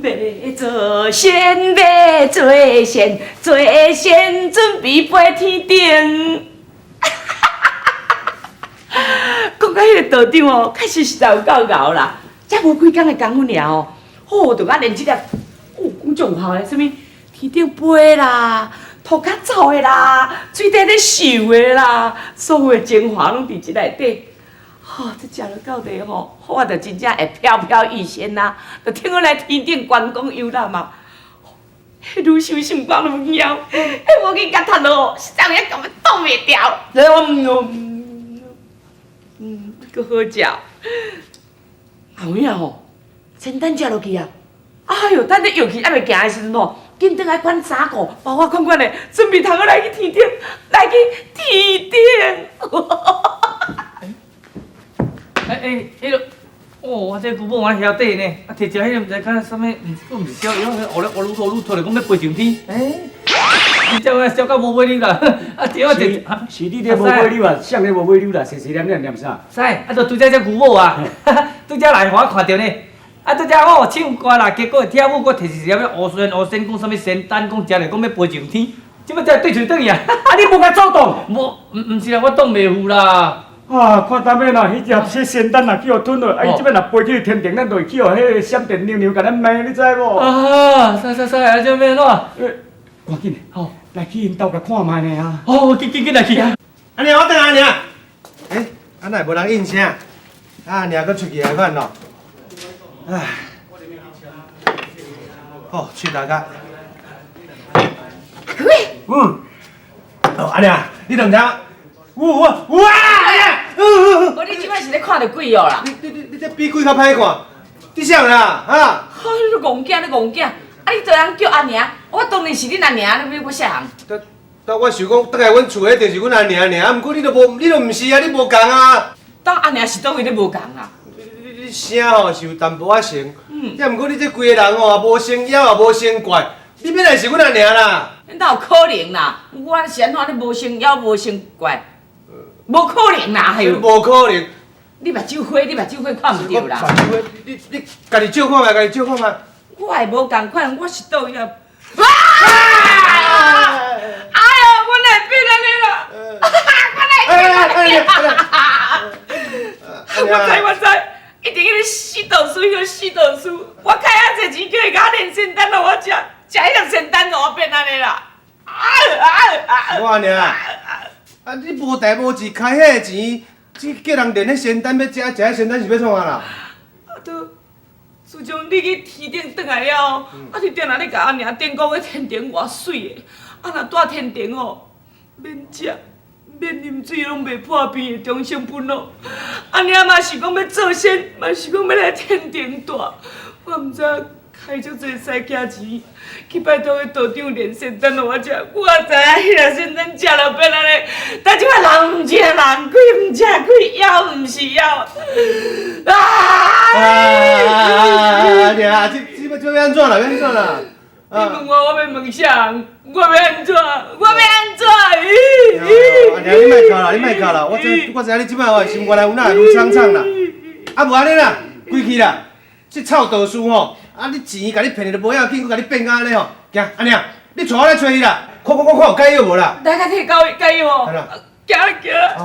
欲做仙，欲做仙，做仙準備飛天頂。講到彼個道長哦，確實實在有夠𠢕啦。才無幾工的工夫爾哦，吼，就共練這粒，哦，講足有效的，啥物天頂飛啦，塗跤走的啦，水底咧游的啦，所有的精華攏佇這內底。吼，這食落到底吼，我就真正會飄飄欲仙啊！就聽講來天頂觀光遊覽嘛。彼女修心肝攏枵，彼無緊共踢落，實在有影共欲擋袂牢。閣好食。有影吼，仙丹食落去啊！哎喲，等你藥氣猶未行的時陣吼，緊轉來款衫褲，包我款款的，準備通好來去天頂，來去天頂。欸欸，彼个，哦，我這姑母我曉得呢，啊，摕食彼个毋知看啥物，毋閣毋是燒藥，烏咧烏魯烏魯出來講欲飛上天，欸，真正燒到無尾溜啦，啊，對啊，是是你咧無尾溜啊，誰咧無尾溜啦？細細念念念啥？師，啊，就拄才這牛某啊，拄才來予我看著呢，啊，拄才我唱歌啦，結果跳舞，閣摕一粒烏仙烏仙，講啥物仙丹，講食咧講欲飛上天，這擺才對喙轉去啊！啊，你無共阻擋？無，毋毋是啦，我擋袂赴啦。啊，看當尾啦，彼粒這仙丹若去予吞落，啊，伊這擺若飛去天庭，咱就會去予彼个閃電娘娘共咱罵，你知無？啊，使使使，啊，這欲按怎？欸，趕緊，好，來去𪜶兜共看覓呢啊！哦，緊緊緊來去啊！阿娘，我轉來阿娘。欸，啊哪會無人應聲？啊，阿娘閣出去來款咯。唉，好，喙焦焦。嗯。哦，阿娘，你都毋知影？哇哇！阿娘，無你這擺是咧看著鬼哦啦？你你你你這比鬼較歹看，你啥啦？哈？你戇囝，你戇囝！啊，你做人叫阿娘，我當然是恁阿娘，你欲我啥人？但但我想講，轉來阮厝的一定是阮阿娘爾，啊，毋過你都無，你都毋是啊，你無仝啊。當阿娘是佗位咧無仝啊？你你你聲吼是有淡薄仔成，啊，毋過你這規个人吼，也無成妖，也無成怪，你欲來是阮阿娘啦？哪有可能啦？我是按怎你無成妖，無成怪？無可能啦，還有。無可能。你目睭花，你目睭花看毋著啦。目睭花，你你家己照看覓，家己照看覓。我會無仝款，我是佗位啊？啊！哎喲，我哪會變按呢啦？我哪會變按呢啦？我知我知，一定彼个死道士，彼个死道士，我開遐濟錢叫伊共我煉仙丹，予我食，食彼粒仙丹，予我變按呢啦！啊啊啊！我阿娘啊，啊你無代無誌開彼个錢，這叫人煉彼仙丹欲食，食彼仙丹是欲創啥啦？啊，都自從你去天頂轉來了後，啊，你定定咧共阿娘頂講彼天庭偌媠的，啊，若蹛天庭哦，免食免啉水攏袂破病的長生不老。阿娘嘛是講欲做仙，嘛是講欲來天庭蹛，我毋知開足濟私家錢去拜託彼道長煉仙丹予我食，我知影彼粒仙丹食了變按呢，但這擺人毋是人，鬼毋是鬼，妖毋是妖。啊！啊！娘，這這欲按怎啦？欲按怎啦？你問我，我欲問啥人？我欲按怎？我欲按怎？阿娘，你莫哭啦，你莫哭啦，我知我知影你這擺哦，心肝內有哪會愈悖悖啦。啊，無按呢啦，規氣啦，這臭道士吼，啊你錢共你騙去都無要緊，閣共你變甲按呢吼，行，阿娘，你帶我來揣伊啦，看看看看有解藥無啦？來，共提解解藥無？行行。哦。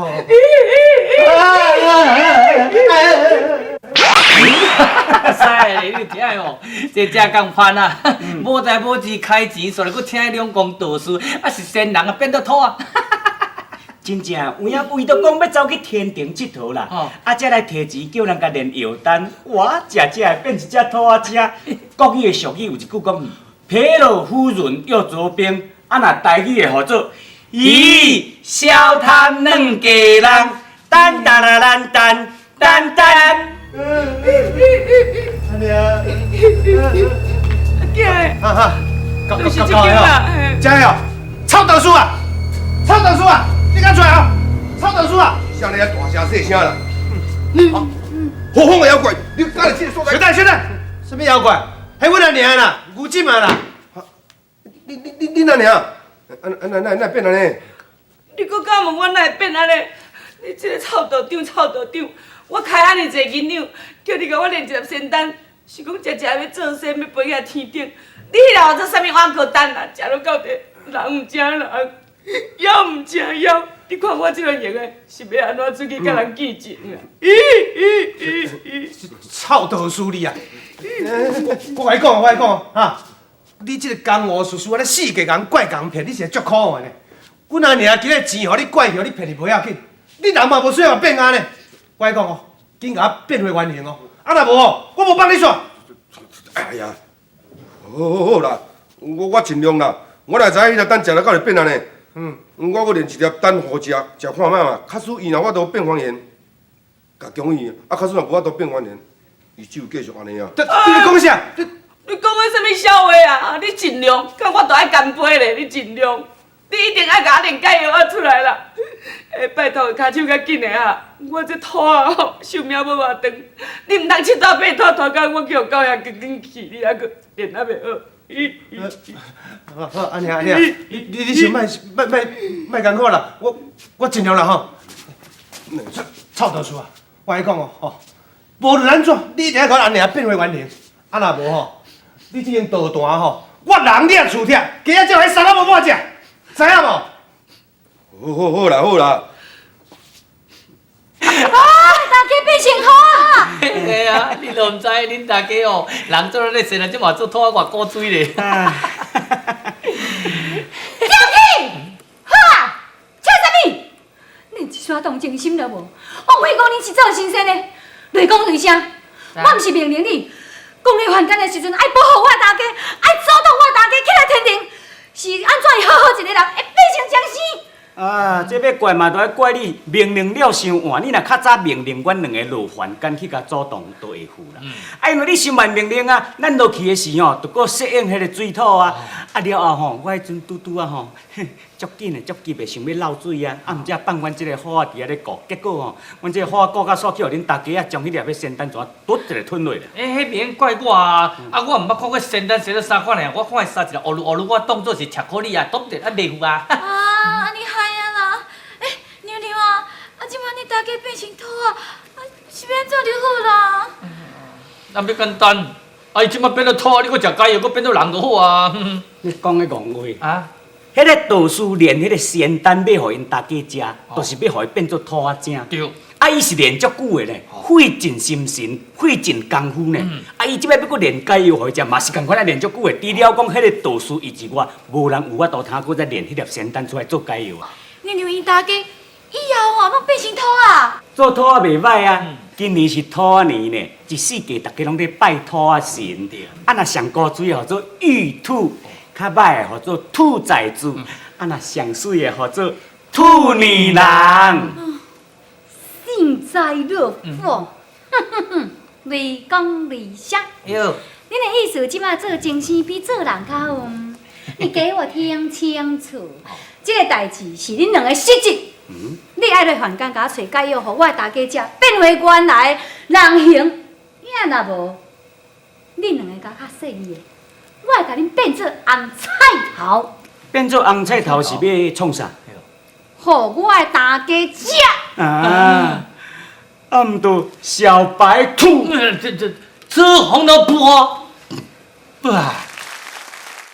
師，你聽哦，這正共番啊！無代無誌開錢，煞來閣請彼兩公道士，啊是仙人啊變做土啊！真正有影為著講欲走去天庭𨑨迌啦，啊才來提錢叫人共煉藥丹，哇，食食會變一隻兔仔食。國語的俗語有一句講：賠了夫人又折兵，啊若台語會號做：咦，小貪兩家人，等等啊咱等等等。阿娘，阿囝，哈哈，就是這間啦，加油！臭道士啊，臭道士啊，你敢出來啊？臭道士啊！啥你遐大聲細聲啦？好，何方的妖怪？你敢來這个所在？小等，小等，啥物妖怪？彼阮阿娘啦，牛姊嘛啦。你你你你阿娘？啊啊哪哪哪變按呢？你閣敢問我哪會變按呢？你這个臭道長，臭道長，我開遐爾濟銀兩，叫你共我煉一粒仙丹，是講食食欲做仙，欲飛去天頂。你彼个做啥物碗糕丹啊？食落到底，人毋成人，妖毋成妖。你看我這个型的，是欲按怎出去佮人見證啊？咦咦咦咦！臭道士你啊！我共你講，我共你講，哈！你這个江湖術士按呢四界共怪共騙，你是足可惡的呢。阮阿娘今日錢予你怪去，予你騙去無要緊，你人嘛無需要變按呢。我共你講哦，緊共我變回原形哦。啊若無哦，我無放你煞。哎呀，好好好啦，我盡量啦。我若知影彼粒丹食了到會變按呢，我閣煉一粒丹予食，食看覓嘛。假使伊若有法度變還原，共供伊；啊，假使若無法度變還原，伊只有繼續按呢啊。你咧講啥？你講的啥物笑話啊？你盡量，敢我都愛乾杯咧。你盡量，你一定愛共我煉解藥仔出來啦。欸，拜託，跤手較緊的啊！我這兔仔吼，壽命無偌長，你毋通七拖八拖拖到我去予狗遐捲捲去，你猶閣練啊袂好。咦咦好，好，阿娘阿娘，你先莫莫莫莫艱苦啦，我盡量啦吼。臭臭道士啊，我共你講哦吼，無論按怎，你一定愛共阿娘變回原形，啊若無吼，你這間道壇吼，我人掠厝拆，雞仔鳥彼啥都無半隻，知影無？好好好啦好啦。啊！大家變成兔仔！嘿啊，你都毋知，恁大家哦，人做咧生啊，這嘛做兔仔偌古錐咧。張起，好啊，笑啥物？恁這煞動情心了無？枉費講恁是做神仙的，雷公雷聲，我毋是命令你，講你凡間的時陣愛保護我大家，愛阻擋我大家起來天庭，是按怎會好好一個人會變成僵屍？啊，這欲怪嘛，都愛怪你命令了傷晚。你若較早命令阮兩个落凡間去共阻擋，都會赴啦。啊，因為你傷慢命令啊，咱落去的時吼，就閣適應彼个水土啊。啊了後吼，我彼陣拄拄啊吼，足緊的、足急的，想欲漏水啊。啊，毋才放阮這个虎仔佇遐咧顧，結果吼，阮這个虎仔顧甲煞去予恁大家仔將彼粒仙丹全嘟一个吞落啦。欸，彼袂用怪我啊！啊，我毋捌看過仙丹生做啥款的，我看伊生一个烏嚕烏嚕，我當做是巧克力啊，篤一啊袂赴啊。啊，按呢害啊啦！欸，娘娘啊，啊，這擺你大家變成兔仔，啊，是欲按怎就好啦？那欲簡單，啊，伊這擺變做兔，你閣食解藥，閣變做人就好啊。你講的戇話。啊？彼个道士煉彼个仙丹，欲予𪜶大家食，就是欲予伊變做兔仔精。對。啊，伊是練足久的呢，費盡心神，費盡功夫呢。啊，伊這擺欲閣煉解藥予伊食，嘛是仝款啊練足久的。除了講彼个道士伊之外，無人有法度通閣再煉彼粒仙丹出來做解藥啊。娘娘𪜶大家以後吼，攏變成兔仔。做兔仔袂䆀啊，今年是兔仔年呢，一四季逐家攏咧拜兔仔神。啊，若上古水的號做玉兔，較歹的號做兔崽子，啊，若上媠的號做兔女郎。幸災樂禍，哼哼哼，雷公雷聲。喲，恁的意思，這擺做精生比做人較好？你給我聽清楚，這个代誌是恁兩个失職。你愛來凡間共我揣解藥，予我的大家食，變回原來人形。你若無，恁兩个共較細膩的，我會共恁變做紅菜頭。變做紅菜頭是欲創啥？予我的大家食。啊，啊毋著小白兔。這這吃紅蘿蔔。啊！